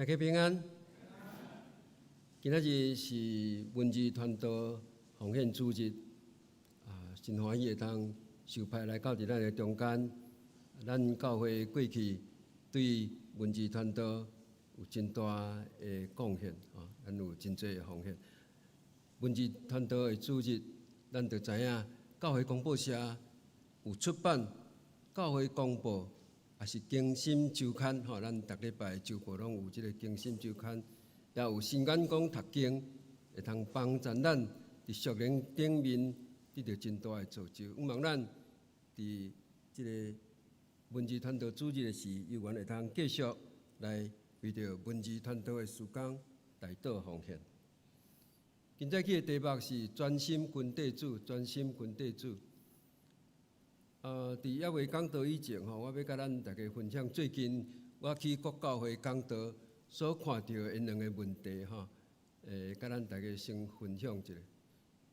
大家平安。今仔日是文字傳道奉獻主日，啊，真歡喜會當受派來到佇咱的中間。咱教會過去對文字傳道有真大的貢獻，啊，咱有真濟的奉獻。文字傳道的主日，咱就知影教會公報社有出版教會公報，也是更新週刊，吼，咱逐禮拜週報攏有這个更新週刊，也有新眼光讀經，會通幫助咱佇屬靈頂面得著真大的造就。向望咱佇這个文字傳道主日的時，猶原會通繼續來為著文字傳道的事工代禱奉獻。今早起的題目是專心跟綴主，專心跟綴主。佇猶未講道以前吼，我欲共咱大家分享最近我去各教會講道所看著的兩个問題吼，共咱大家先分享一下。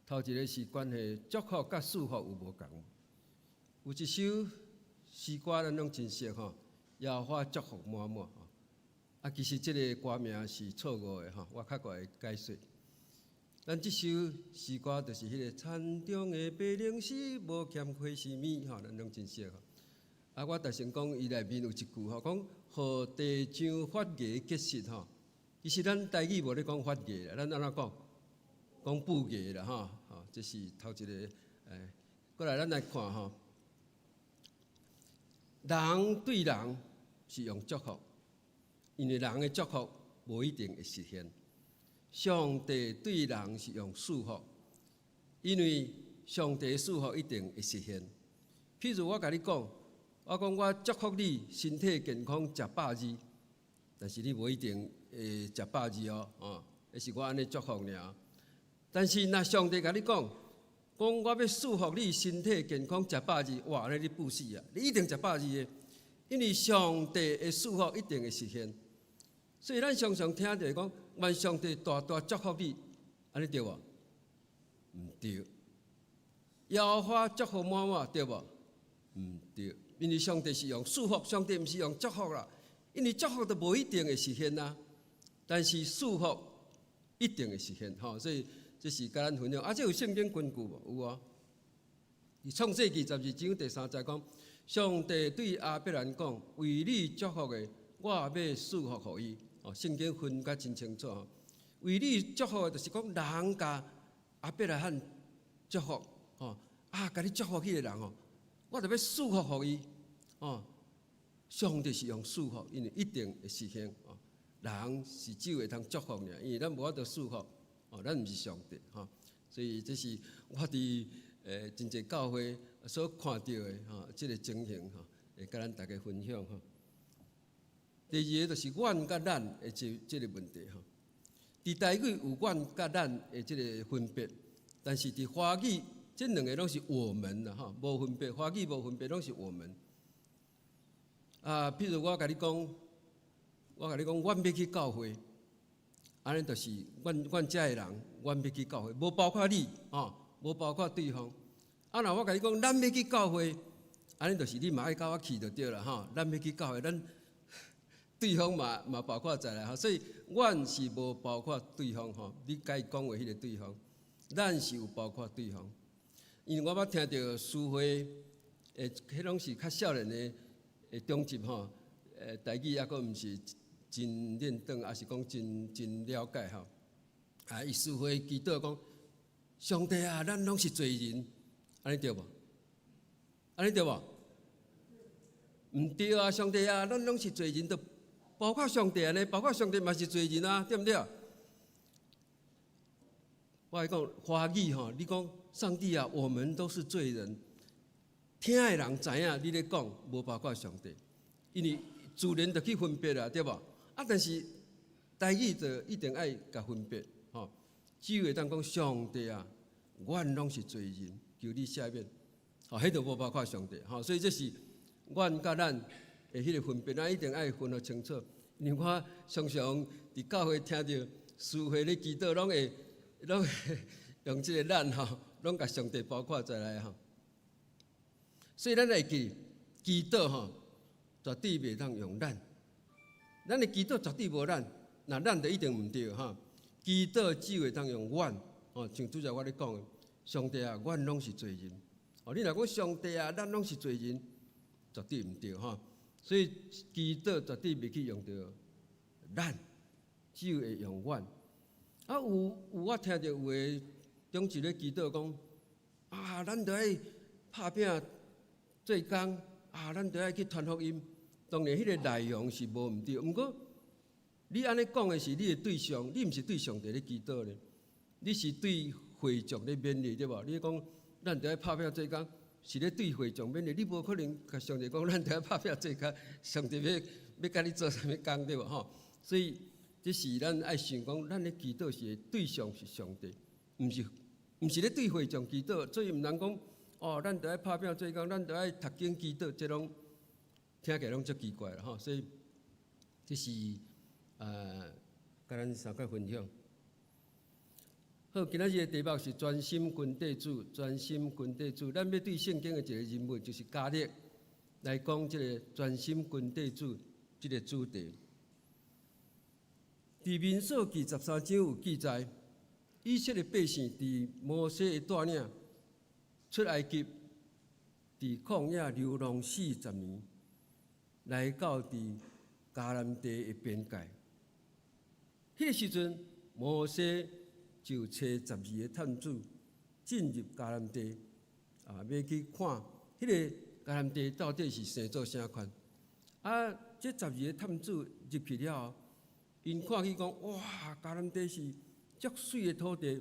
頭一个是關係祝福佮賜福有無仝？有一首詩歌咱攏真熟吼，耶和華祝福滿滿吼。啊，其實這个歌名是錯誤的吼，我較閣會解說。咱這首詩歌就是彼个田中的馬鈴薯無欠花生米吼，咱攏真熟吼。啊，我特先講伊內面有一句吼，講予地上發芽結實吼。其實咱台語無咧講發芽啦，咱按怎講？講布芽啦吼。吼，這是頭一个。過來咱來看吼，人對人是用祝福，因為人的祝福無一定會實現。上帝對人是用賜福，因為上帝賜福一定會實現。譬如我共你講，我講我祝福你身體健康，食百二，但是你無一定會食百二哦，哦，彼是我按呢祝福爾。但是若上帝共你講，講我欲賜福你身體健康，食百二，哇，按呢你不死啊！你一定食百二的，因為上帝的賜福一定會實現。所以咱常常聽著講，願上帝大大祝福你，按呢對無？毋對。耶和華祝福滿滿，對無？毋對。因為上帝是用賜福，上帝毋是用祝福啦。因為祝福都無一定會實現啊，但是賜福一定會實現，吼。所以這是共咱分享。啊，這有聖經根據無？有啊。佇創世記12章第3節講，上帝對亞伯蘭講：為你祝福的，我欲賜福予伊。哦，聖經分甲真清楚。為你祝福的，就是講人共亞伯拉罕祝福，吼啊，共你祝福彼个人哦，我就欲賜福予伊。哦，上帝是用賜福，因為一定會實現。哦，人是只有會通祝福爾，因為咱無法度賜福。哦，咱毋是上帝，吼，所以這是我佇真濟教會所看著的吼，這个情形吼，會共咱大家分享吼。第二个就是阮佮咱的這个問題吼。佇台語有阮佮咱的這个分別，但是佇華語這兩个攏是我們啦吼，無分別，華語無分別，攏是我們。啊，譬如我共你講，我共你講，阮欲去教會，按呢就是阮遮的人，阮欲去教會，無包括你，吼，無包括對方。啊，若我共你講，咱欲去教會，按呢就是你嘛愛佮我去就對啦，吼，咱欲去教會，咱對方嘛包括在內吼，所以阮是無包括對方吼，你共伊講話彼个對方，咱是有包括對方。因為我捌聽著司會，彼攏是較少年的長執吼，台語猶閣毋是真輪轉，抑是講真真了解吼。啊，伊司會祈禱講：上帝啊，咱攏是罪人，按呢對無？按呢對無？毋對啊！上帝啊，咱攏是罪人，都包括上帝按呢，包括上帝嘛是罪人啊，對毋對？我來講華語吼，你講上帝啊，我們都是罪人。聽的人知影你咧講，無包括上帝，因為自然就去分別啦，對無？啊，但是台語就一定愛共分別，吼。只有會當講上帝啊，阮攏是罪人，求你赦免，吼，彼就無包括上帝，吼，所以這是阮佮咱的彼个分別，咱一定愛分予清楚。因為我常常佇教會聽著司會咧祈禱，攏會用這个咱吼，攏共上帝包括在內吼。所以咱會記祈禱吼，絕對袂當用咱，咱的祈禱絕對無咱，若咱就一定毋對吼。祈禱只會當用阮，哦，像拄才我咧講的，上帝啊，阮攏是罪人。哦，你若講上帝啊，咱攏是罪人，絕對毋對吼。所以祈禱絕對袂去用著咱，只有會用阮。啊，有我聽著有的長執咧祈禱講，啊，咱著愛拍拚做工，啊，咱著愛去傳福音。當然，彼個內容是無毋對，毋過你按呢講的是你的對象，你毋是對上帝咧祈禱咧，你是對會眾咧勉勵，對無？你講咱著愛拍拚做工，是咧對會眾勉勵，你無可能共上帝講咱著愛拍拚做工，上帝欲共你做啥物工，對無？吼，所以這是咱愛想講，咱咧祈禱時的對象是上帝，毋是咧對會眾祈禱，所以毋通講哦，咱著愛拍拚做工，咱著愛讀經祈禱，這攏聽起來攏足奇怪啦吼，所以這是共咱相共分享。好，今仔日的題目是專心跟綴主，專心跟綴主。咱欲對聖經的一個人物，就是加勒來講這个專心跟綴主這个主題。佇民數記13章有記載，以色列百姓佇摩西的帶領出埃及，佇曠野流浪40年，來到佇迦南地的邊界。彼个時陣，摩西就差12个探子進入迦南地，啊，欲去看彼个迦南地到底是生做啥款。啊，這12个探子入去了後，𪜶看去講，哇，迦南地是足媠的土地，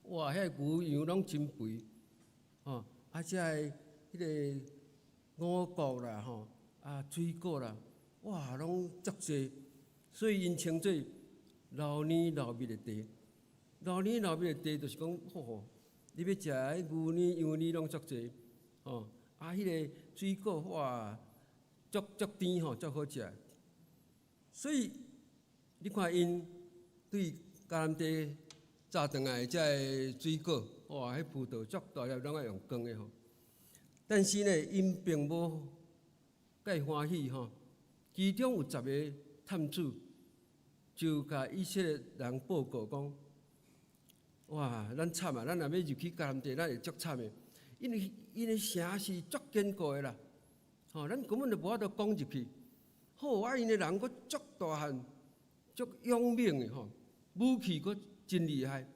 哇，遐个牛羊攏真肥，吼，啊，這个彼个五穀啦，吼，啊，水果啦，哇，攏足濟，所以𪜶稱做流奶流蜜的地。流奶流蜜的地就是講，吼，你欲食彼牛奶、羊奶攏足濟，吼，啊，彼个水果哇，足足甜吼，足好食。所以你看𪜶對迦南地摘轉來這个水果，哇，彼葡萄足大粒，攏愛用扛的吼。但是呢，𪜶並無蓋歡喜吼。其中有10个探子就共以色列人報告講：哇，咱慘啊！咱若欲入去迦南地，咱會足慘的，因為𪜶的城是足堅固的啦，吼，咱根本就無法度攻入去。好啊，𪜶的人閣足大漢，足勇猛的吼，武器閣真厲害。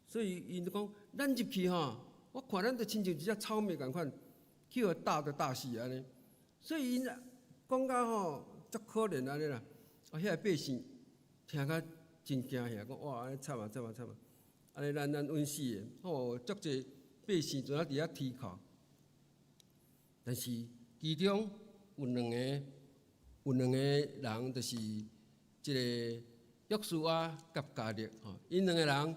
所以𪜶就講，咱入去吼，我看咱就親像一隻草莓仝款，去予打就打死按呢。所以𪜶講甲吼足可憐按呢啦。啊，遐个百姓聽甲真驚嚇，講哇，按呢慘啊慘啊慘啊！按呢咱穩死的，吼，足濟百姓就佇遐啼哭。但是其中有兩個人，就是這个約書亞佮迦勒吼，𪜶兩個人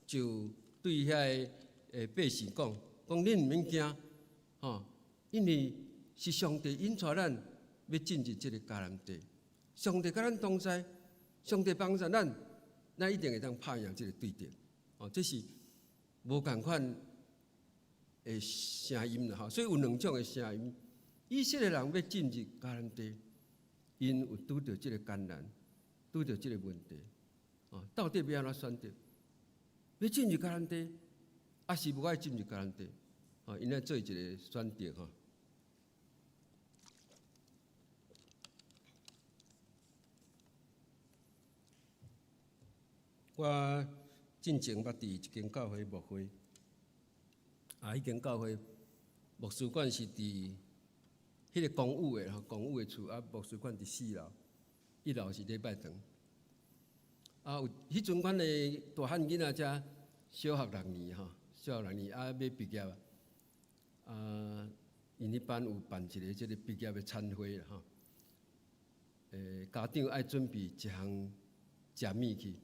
就對遐个百姓講，講恁毋免驚，吼，因為是上帝引帶咱欲進入這个迦南地，上帝佮咱同在，上帝幫助咱，咱一定會當拍贏這个對敵。哦，這是無仝款的聲音啦，吼，所以有兩種的聲音。以色列人欲進入迦南地，𪜶有拄著這个艱難，拄著這个問題，哦，到底欲按怎選擇？欲進入迦南地，抑是無愛進入迦南地？哦，𪜶愛做一个選擇吼。我進前捌佇一間教會牧會，啊，彼間教會牧師館是佇彼个公有的吼，公有的厝，啊，牧師館佇四樓，一樓是禮拜堂。啊，有彼陣阮的大漢囡仔才小學六年吼，小學六年啊，欲畢業啊，啊，𪜶彼班有辦一个這个畢業的餐會啦吼，家長愛準備一項食物去。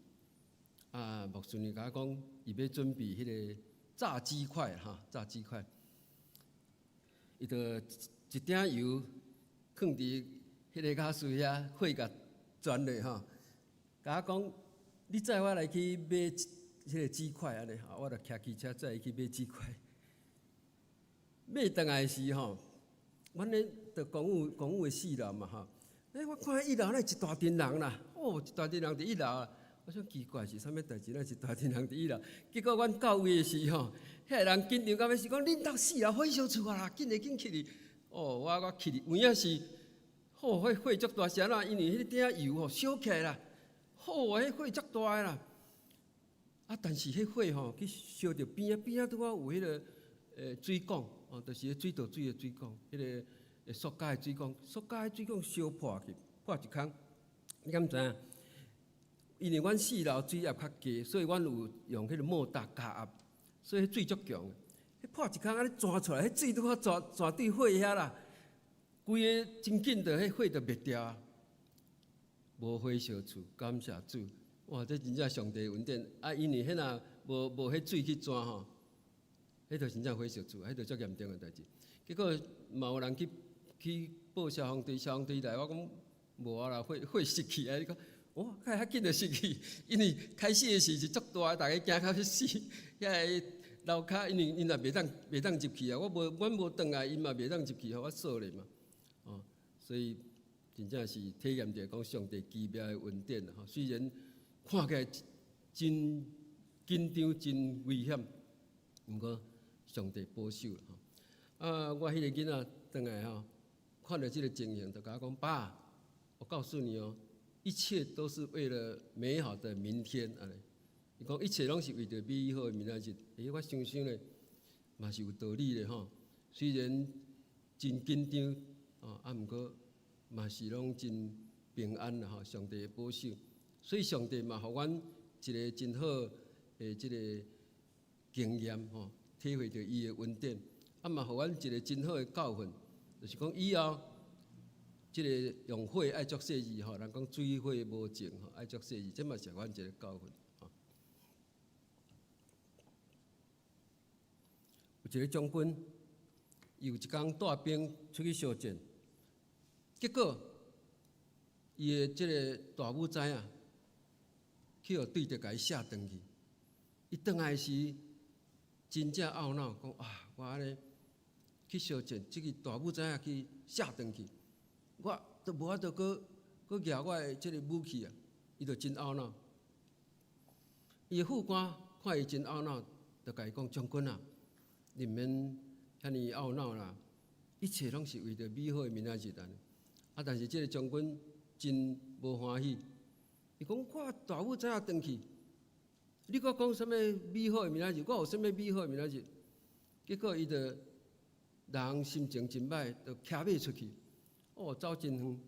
啊，牧師娘共我講，伊欲準備彼个炸雞塊吼，炸雞塊。伊就一鼎油囥佇彼个跤樹遐，火共轉落吼。共我講，你載我來去買彼个雞塊按呢，我就騎機車載伊去買雞塊。買轉來時吼，阮咧佇公寓的四樓嘛吼，欸，我看一樓那一大陣人啦，哦，一大陣人佇一樓啊。我想奇怪是啥物代誌，咱一大陣人佇一樓。結果阮到位的時吼，遐个人緊張甲欲死，講恁兜四樓火燒厝啊啦，緊來緊去哩。哦，我去哩，有影是，吼，彼火足大聲啦，因為彼個鼎油吼燒起來啦，吼，彼火足大的啦。啊，但是彼火吼去燒著邊仔邊仔拄仔有彼个水管，哦，就是彼水道水的水管，彼个塑膠的水管，塑膠的水管燒破去，破一空。你敢知影？因為阮四樓水壓較低，所以阮有用彼個莫達加壓，所以彼水足強。彼破一空按呢鑽出來，彼水拄好鑽鑽對火遐啦，規个真緊就彼火就滅掉啊！無火燒厝，感謝主！哇，這真正上帝恩典啊！因為彼若無彼水去鑽吼，彼就真正火燒厝，彼就足嚴重的代誌。結果嘛有人去報消防隊，消防隊來，我講無啊啦，火熄去啊！伊講。哦，較較緊就熄去，因為開始的時是足大，逐家驚甲欲死。遐個樓跤，因為𪜶也袂當入去啊。我無，阮無轉來，𪜶嘛袂當入去，予我鎖咧嘛。哦，所以真正是體驗著講上帝奇妙的恩典吼。雖然看起來真緊張、真危險，毋過上帝保守吼。啊，我彼個囡仔轉來吼，看著這個情形，就共我講：爸，我告訴你哦。一切都是為了美好的明天，按呢。伊講一切攏是為著美好的明仔日。欸，我想想咧，嘛是有道理的吼。雖然真緊張，哦，啊，毋過嘛是攏真平安啦吼。上帝的保守，所以上帝嘛予阮一個真好的這個經驗吼，體會著伊的恩典，啊嘛予阮一個真好的教訓，就是講以後。這個用火愛足細膩吼，人講水火無情吼，愛足細膩，這嘛是阮一個教訓。有一個將軍，伊有一工帶兵出去相戰，結果伊的這個大母知影，去予對敵共伊射轉去。伊轉來時真正懊惱，講啊，我按呢去相戰，這个大母知影去射轉去。我都無法度閣閣舉我的這个武器啊！伊就真懊惱。伊的副官看伊真懊惱，就共伊講：將軍啊，你毋免遐爾懊惱啦，一切攏是為著美好的明仔日按呢。啊，但是這个將軍真無歡喜，伊講：我大母知影轉去，你閣講啥物美好的明仔日？我有啥物美好的明仔日？結果伊就人心情真歹，就騎馬出去。哦，走真遠，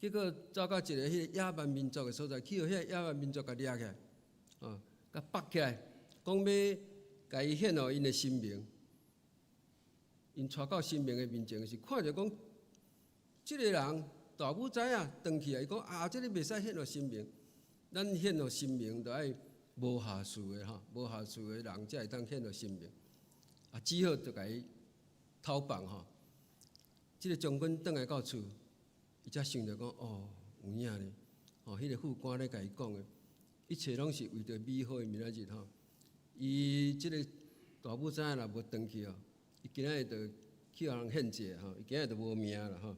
結果走到一个彼个野蠻民族的所在，去予彼个野蠻民族共掠起來，哦，共縛起來，講欲共伊獻予𪜶的神明。𪜶𤆬到神明的面前時，看著講，這个人大母知影轉去啊，伊講啊，這个袂使獻予神明，咱獻予神明，著愛無瑕疵的吼，無瑕疵的人才會當獻予神明。啊，只好就共伊偷放吼。這个將軍轉來到厝。伊才想著講，哦，有影呢，哦，彼个副官咧共伊講的，一切攏是為著美好的明仔日吼。伊這个大母知影若無轉去哦，伊今仔日就去予人獻祭吼，伊今仔日就無命啦吼。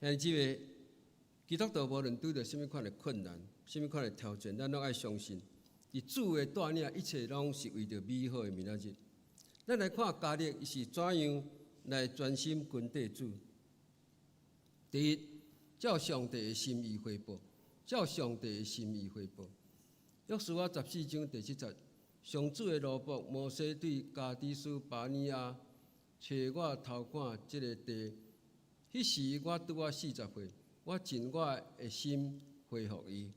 兄弟姊妹，基督徒無論拄著啥物款的困難、啥物款的挑戰，咱攏愛相信，佇主的帶領，一切攏是為著美好的明仔日。咱來看迦勒，伊是怎樣來專心跟綴主。第一，照上帝的心意回報，照上帝的心意回報。約書亞14章第7節，上主的奴僕摩西對加低斯巴尼亞揣我偷看這个地，彼時我拄仔40歲，我盡我的心回復伊。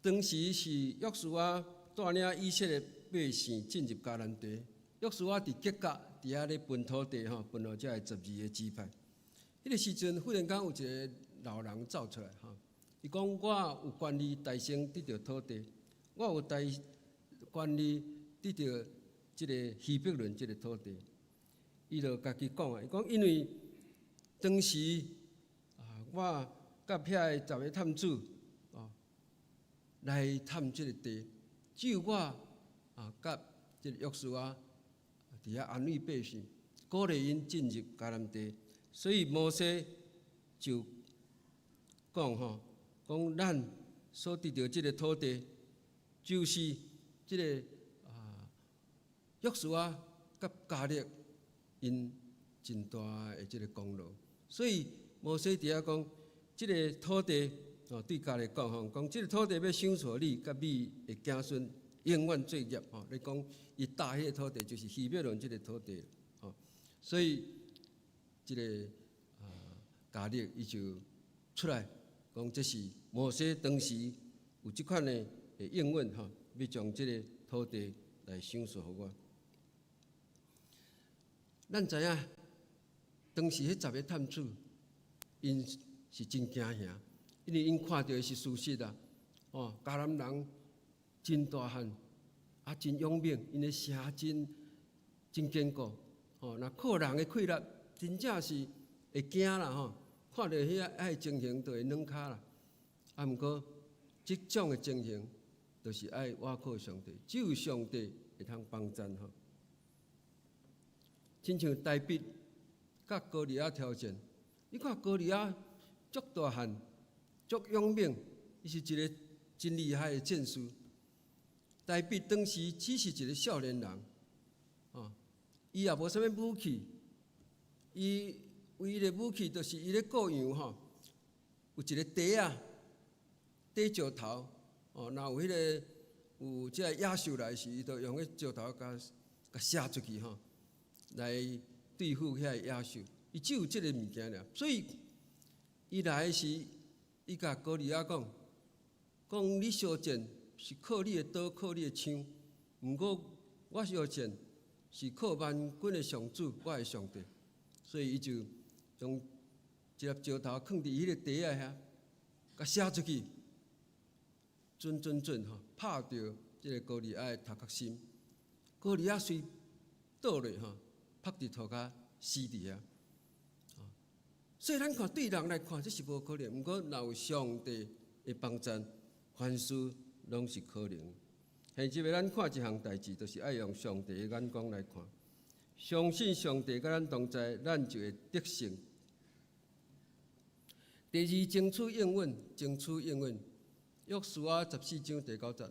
當時是約書亞帶領以色列百姓進入迦南地，約書亞佇吉甲佇遐咧分土地吼，分予遮个12个支派。彼个時陣，忽然間有一个老人走出來吼，伊講我有權利代先得著土地，我有代權利得著這个希伯崙這个土地。伊就家己講啊，伊講因為當時啊，我佮遐个十个探子哦來探這个地，只有我啊佮這个約書亞佇遐安慰百姓，鼓勵𪜶進入迦南地。所以摩西就講吼，講咱所得著這个土地，就是這个約書亞佮迦勒𪜶真大的這个功勞。所以摩西佇遐講，這个土地哦，對迦勒講吼，講這个土地欲賞賜你佮你的子孫永遠做業吼。你講伊踏彼个土地就是希伯崙這个土地吼，所以這个迦勒伊就出來講，這是摩西當時有這款的應允吼，欲將這个土地來賞賜予我。咱知影，當時彼十个探子，𪜶是真驚嚇，因為𪜶看著的是事實啊。哦，迦南人真大漢，啊真勇猛，𪜶的城真真堅固。吼，若靠人的氣力，真正是會驚啦吼。看著彼个情形，就會軟跤啦。啊，毋過這種的情形，就是愛倚靠上帝，只有上帝會通幫贊吼。親像大衛佮歌利亞挑戰，你看歌利亞足大漢，足勇猛，伊是一个真厲害的戰士。大衛當時只是一个少年人，哦，伊也無啥物武器，伊唯一的武器就是伊咧顧羊吼，有一个蹄仔，塊石頭，哦，若有彼个有這个野獸來時，伊就用彼石頭共射出去吼，來對付遐個野獸。伊只有這个物件爾，所以伊來時，伊共歌利亞講，講你相戰是靠你的刀，靠你的槍，毋過我相戰是靠萬軍的上主，我的上帝。所以伊就將一粒石頭囥佇彼个蹄仔遐，共射出去，準準準吼，拍著這个歌利亞的頭殼心。歌利亞隨倒落吼，趴佇塗跤死佇遐。所以咱看對人來看，這是無可能。毋過若有上帝的幫贊，凡事攏是可能。現這欲咱看一項代誌，就是愛用上帝的眼光來看，相信上帝佮咱同在，咱就會得勝。第二，爭取應允，爭取應允。約書亞14章第9節，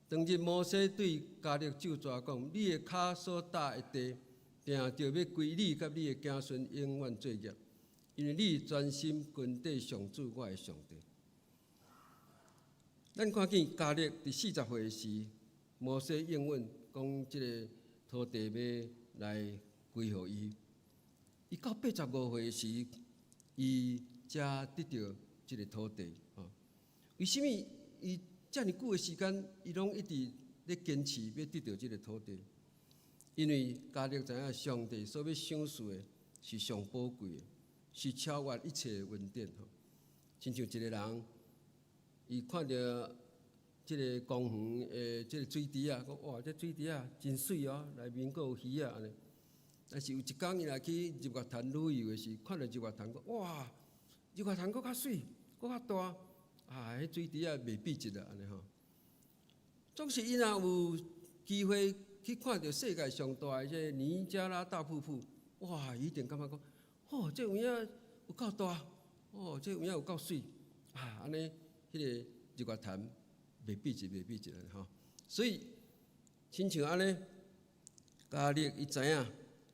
當日摩西對迦勒咒詛講：你的跤所踏的地，定著欲歸你佮你的子孫永遠做業，因為你專心跟綴上主我的上帝。咱看見迦勒佇40歲時，摩西應允講這个土地欲來歸予伊。伊到85歲時，伊才得著這个土地。吼，為啥物伊遮爾久的時間，伊攏一直咧堅持欲得著這个土地？因為迦勒知影上帝所欲賞賜的是上寶貴的，是超越一切的恩典。吼，親像一个人，伊看著這个公園的這个水池仔，講哇，這水池仔真媠哦，內面閣有魚仔按呢。但是有一工伊若去日月潭旅遊的時，看著日月潭，講哇，日月潭閣較媠，閣較大，啊，彼水池仔袂比這啦，按呢吼。總是伊若有機會去看著世界上大的這个尼加拉大瀑布，哇，伊一定感覺講，哦，這有影有夠大，哦，這有影有夠媠，啊，按呢，彼個日月潭袂比這，袂比這吼。所以，親像按呢，迦勒伊知影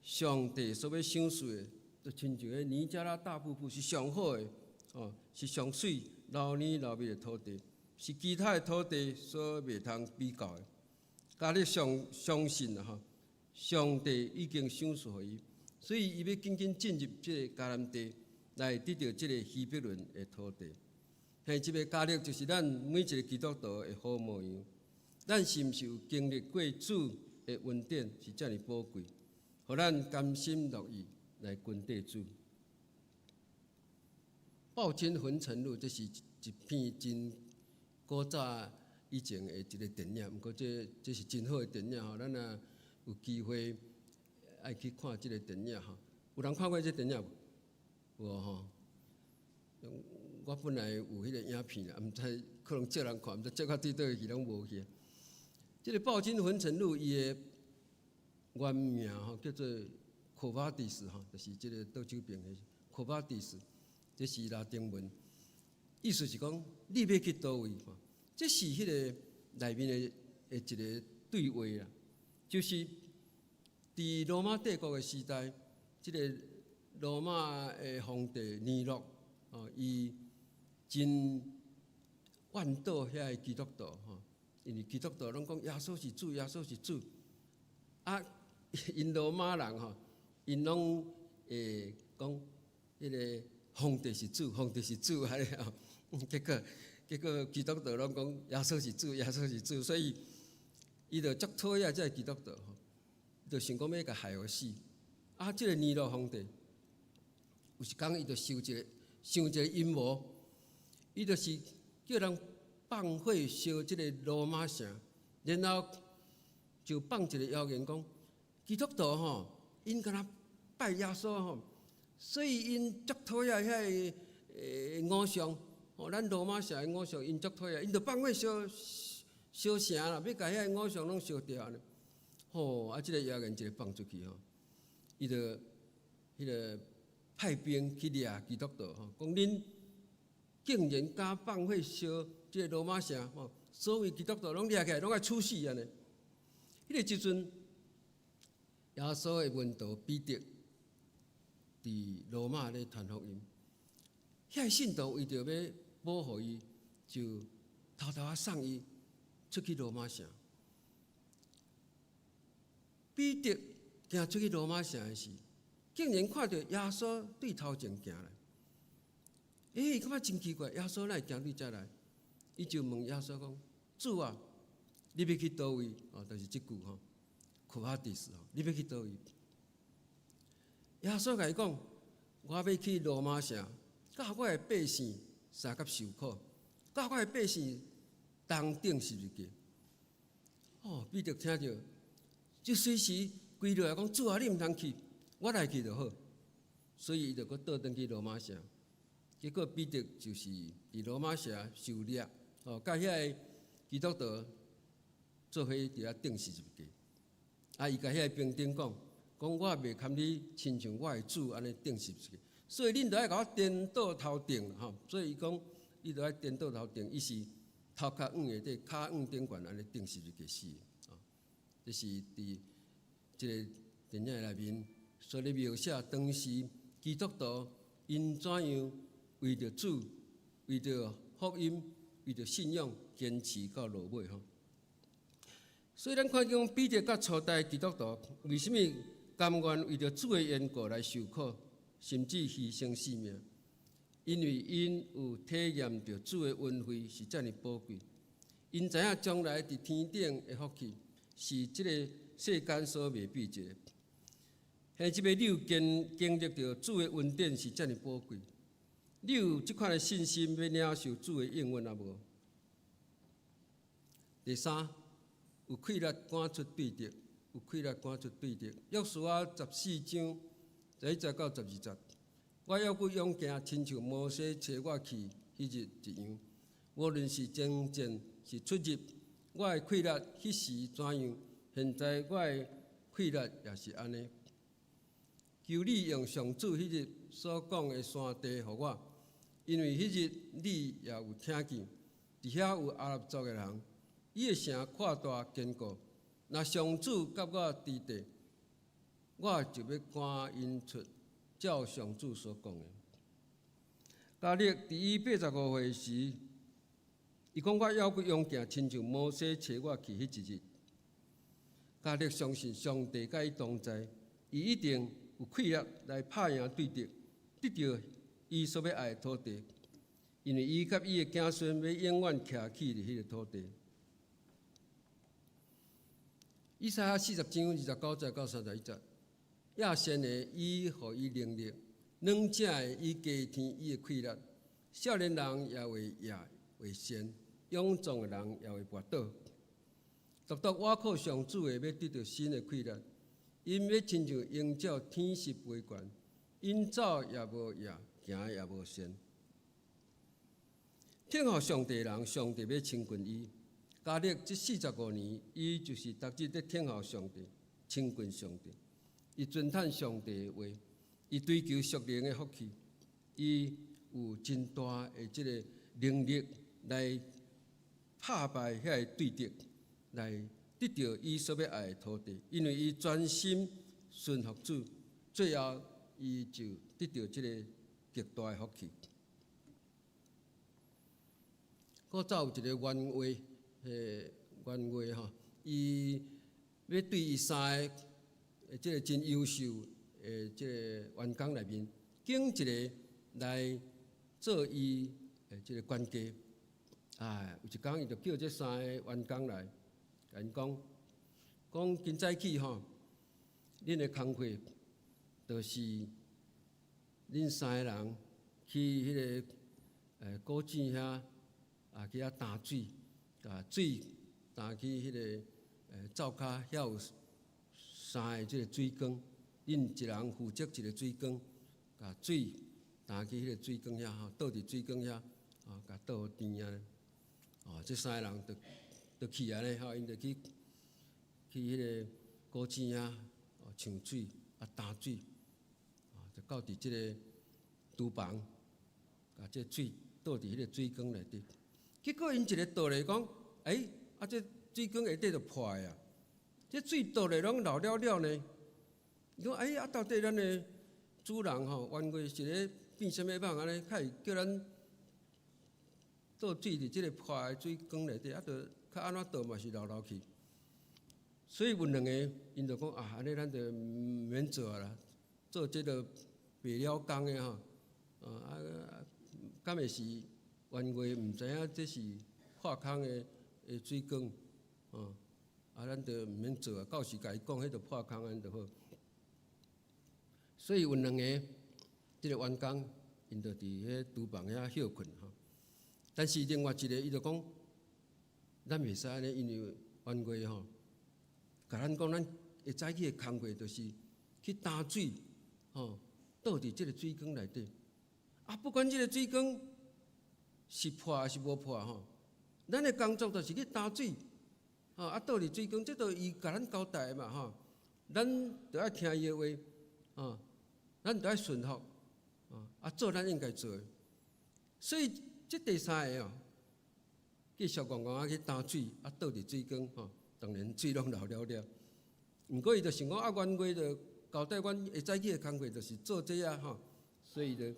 上帝所欲賞賜的，就親像彼尼加拉大瀑布是上好的，哦，是上媠流奶流蜜的土地，是其他的土地所袂通比較的。迦勒相信啦吼，上帝已經賞賜予伊，所以伊欲緊緊進入這个迦南地，來得著這个希伯崙的土地。彼這个迦勒就是咱每一个基督徒的好模樣。咱是毋是有經歷過主的恩典是遮爾寶貴，予咱甘心樂意來跟綴主。暴君焚城錄，這是一篇真古早以前的一个電影，毋過這是真好的電影吼。咱若有機會愛去看這个電影吼。有人看過這電影無？有吼。我本來有彼个影片啦，毋知可能借人看，毋知借到佇佗去攏無去。這个暴君焚城錄伊的原名吼叫做 Quo Vadis 吼，就是這个倒手邊的 Quo Vadis。這是拉丁文，意思是講你欲去佗位？這是彼个內面的一个對話啦，就是佇羅馬帝國的時代，這个羅馬的皇帝尼祿哦，伊真怨妒遐个基督徒吼，因為基督徒攏講耶穌是主，耶穌是主，啊，𪜶羅馬人吼，𪜶攏會講彼个皇帝是主，皇帝是主，按呢吼，結果基督徒攏講耶穌是主，耶穌是主，所以伊就足討厭這个基督徒吼，就想講欲共害予死。啊，這个尼祿皇帝有一工伊就想一個陰謀，伊就是叫人放火燒這个羅馬城，然後就放一个謠言講，基督徒吼，𪜶敢若拜耶穌吼，所以𪜶足討厭遐个偶像，吼，咱羅馬城的偶像，𪜶足討厭，𪜶就放火燒燒城啦，欲共遐个偶像攏燒掉呢。吼，啊，這个謠言一个放出去吼，伊就彼个派兵去掠基督徒吼，講恁竟然敢放火燒這个羅馬城吼，所有基督徒攏掠起來，攏愛處死按呢。彼个時陣，耶穌的門徒彼得佇羅馬咧傳福音，遐个信徒為著欲保護伊，就偷偷仔送伊出去羅馬城。彼得行出去羅馬城的時，竟然看著耶穌對頭前行來。欸，感覺真奇怪，耶穌哪會行對遮來？伊就問耶穌講：主啊，你欲去佗位？哦，就是這句吼，Quo vadis 吼，你欲去佗位？耶穌共伊講：我欲去羅馬城，佮我的百姓相佮受苦，佮我的百姓同釘十字架。哦，彼得聽著，就隨時跪落來講：主啊，你毋通去，我來去就好。所以伊就閣倒轉去羅馬城。結果彼得就是佇羅馬城受掠，哦，佮遐個基督徒做伙佇遐釘十字架。啊，伊共遐個兵丁講：講我袂堪你親像我的主按呢釘十字架，所以恁著愛共我顛倒頭釘吼。所以伊講，伊著愛顛倒頭釘，伊是頭殼往下底，跤往頂懸按呢釘十字架死。哦，這是佇這个電影內面所咧描寫當時基督徒𪜶怎樣為著主、為著福音、為著信仰堅持到落尾吼。所以咱看見彼得佮初代基督徒為啥物甘願為著主的緣故來受苦，甚至犧牲性命？因為𪜶有體驗著主的恩惠是遮爾寶貴，𪜶知影將來佇天頂的福氣是這個世間所袂比的。現這擺你有經歷著主的恩典是遮爾寶貴，你有這款的信心欲領受主的應允抑無？第三，有氣力趕出對敵，有氣力趕出對敵。約書亞14章11節到12節，我猶閣勇健，親像摩西差我去彼日一樣。無論是征戰是出入，我的氣力彼時怎樣，現在我的氣力也是按呢。求你用上主彼日所講的山地予我，因為彼日你也有聽見，佇遐有亞納族的人，伊的城闊大堅固。若上主佮我佇地，我就欲趕𪜶出，照上主所講的。迦勒佇伊85歲時，伊講我猶閣勇健，親像摩西差我去彼一日。迦勒相信上帝佮伊同在，伊一定有氣力來拍贏對敵，得著伊所欲愛的土地，因為伊佮伊的子孫欲永遠徛起佇彼个土地。以賽亞40章29節到31節，亞善的伊予伊能力，軟者的伊加添伊的氣力，少年人也會倚會跣，勇壯的人也會跋倒。獨獨倚靠上主的，欲得著新的氣力，𪜶欲親像鷹照天翼飛懸，𪜶走也無倚，行也無跣。等候上帝的人，上帝欲親近伊。迦勒這45年，伊就是逐日咧等候上帝，親近上帝。伊偵探上帝的話，伊追求屬靈的福氣，伊有真大的這个能力來拍敗遐个對敵，來得著伊所欲愛的土地。因為伊專心順服主，最後伊就得著這个極大的福氣。閣再有一个冤話，冤話吼，伊欲對伊三个這个真優秀的這个員工內面，揀一个來做伊的這个管家。啊，有一工伊就叫這三个員工來，共𪜶講，講今早起吼，恁的工課就是恁三个人去彼个古井遐啊，去遐擔水，共水擔去彼个灶跤遐有三个這个水缸，恁一人負責一个水缸，共水擔去彼个水缸遐吼，倒佇水缸遐，啊，共倒予甜按呢。哦，這三个人就去按呢，吼，𪜶就去彼个古井遐，哦，搶水啊，擔水，啊，就到佇這个廚房，共這水倒佇彼个水缸內底。結果𪜶一个倒落講，欸，啊，這水缸下底就破的啊，這水倒落攏流了了呢。伊講，欸，啊，到底咱的主人吼，冤家是咧變啥物夢按呢？較會叫咱倒水佇這个破的水缸內底，啊，著較按怎倒嘛是流流去。所以有兩个，𪜶就講啊，按呢咱就毋免做啊啦，做這个袂了工的吼，啊，敢會是冤家毋知影這是破空的水缸，哦，啊，咱就毋免做啊，到時共伊講彼著破空按呢就好。所以有兩个這个員工，𪜶就佇彼廚房遐歇睏吼。但是另外一个，伊就講，咱袂使按呢，因為冤家吼，共咱講，咱會早起的工課就是去擔水，吼，倒佇這个水缸內底。啊，不管這个水缸是破抑是無破吼，咱的工作就是去擔水，吼，啊，倒佇水缸，這都伊共咱交代的嘛吼，咱著愛聽伊的話，吼，咱著愛順服，啊，做咱應該做的。所以這第三个哦，繼續戇戇仔去擔水，啊，倒佇水缸吼，當然水攏流了了。毋過伊就想講啊，冤家就交代阮會早起的工課就是做這啊吼，所以就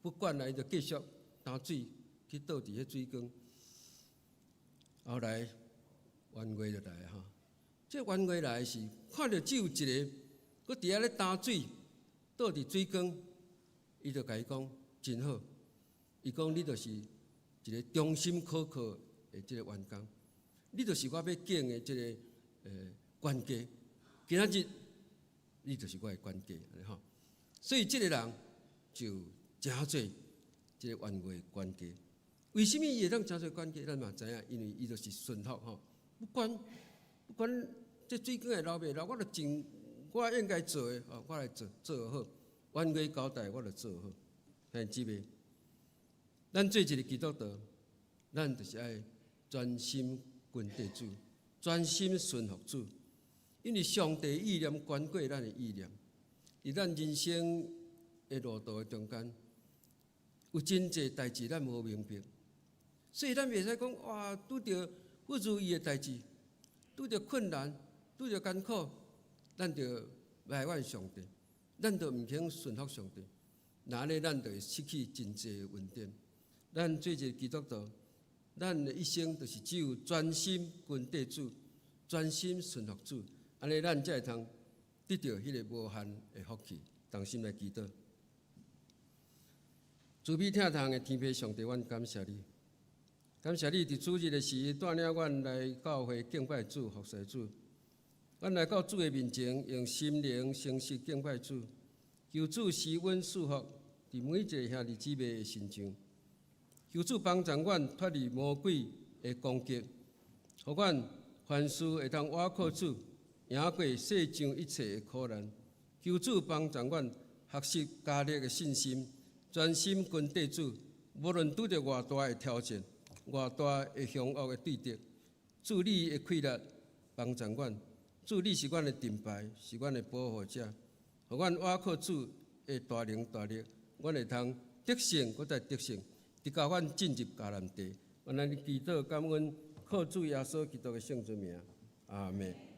不管啦，伊就繼續擔水去倒佇彼水缸。後來冤家就來吼，這冤家來是看著只有一个，閣佇遐咧擔水，倒佇水缸，伊就共伊講真好，伊講你就是一个忠心可靠的這个員工，你就是我欲揀的這个管家，今仔日你就是我的管家，按呢吼。所以這个人就成做這个冤家的管家。為啥物伊會當成做管家？咱嘛知影，因為伊就是順服吼，不管這水缸會流袂流，我就盡我應該做的，哦，我來做做好。冤家交代，我就做好。兄弟姊妹，咱做一个基督徒，咱就是愛專心跟綴主，專心順服主。因為上帝意念懸過咱的意念，佇咱人生的路途的中間，有真濟代誌咱無明白，所以咱袂使講哇，拄著不如意的代誌，拄著困難，拄著艱苦，咱就埋怨上帝，咱就毋肯順服上帝，那按呢咱就會失去真濟的恩典。咱做一个基督徒，咱的一生就是只有專心跟綴主，專心順服主，按呢咱才會通得著彼个無限的福氣。同心來祈禱，慈悲疼痛的天父上帝，阮感謝你，感謝你佇主日的時，帶領阮來教會敬拜主、服侍主。阮來到主的面前，用心靈誠實敬拜主，求主施恩賜福佇每一个兄弟姊妹的身上。求主幫助阮脫離魔鬼的攻擊，予阮凡事會當倚靠主，贏過世上一切的苦難。求主幫助阮學習加勒的信心，專心跟綴主，無論拄著偌大的挑戰、偌大的兇惡的對敵，主你的氣力幫助阮，主你是阮的盾牌，是阮的保護者，予阮倚靠主的大能大力，阮會通得勝，閣再得勝，直到阮進入迦南地。願咱祈禱感恩，靠主耶穌基督的聖尊名，阿們。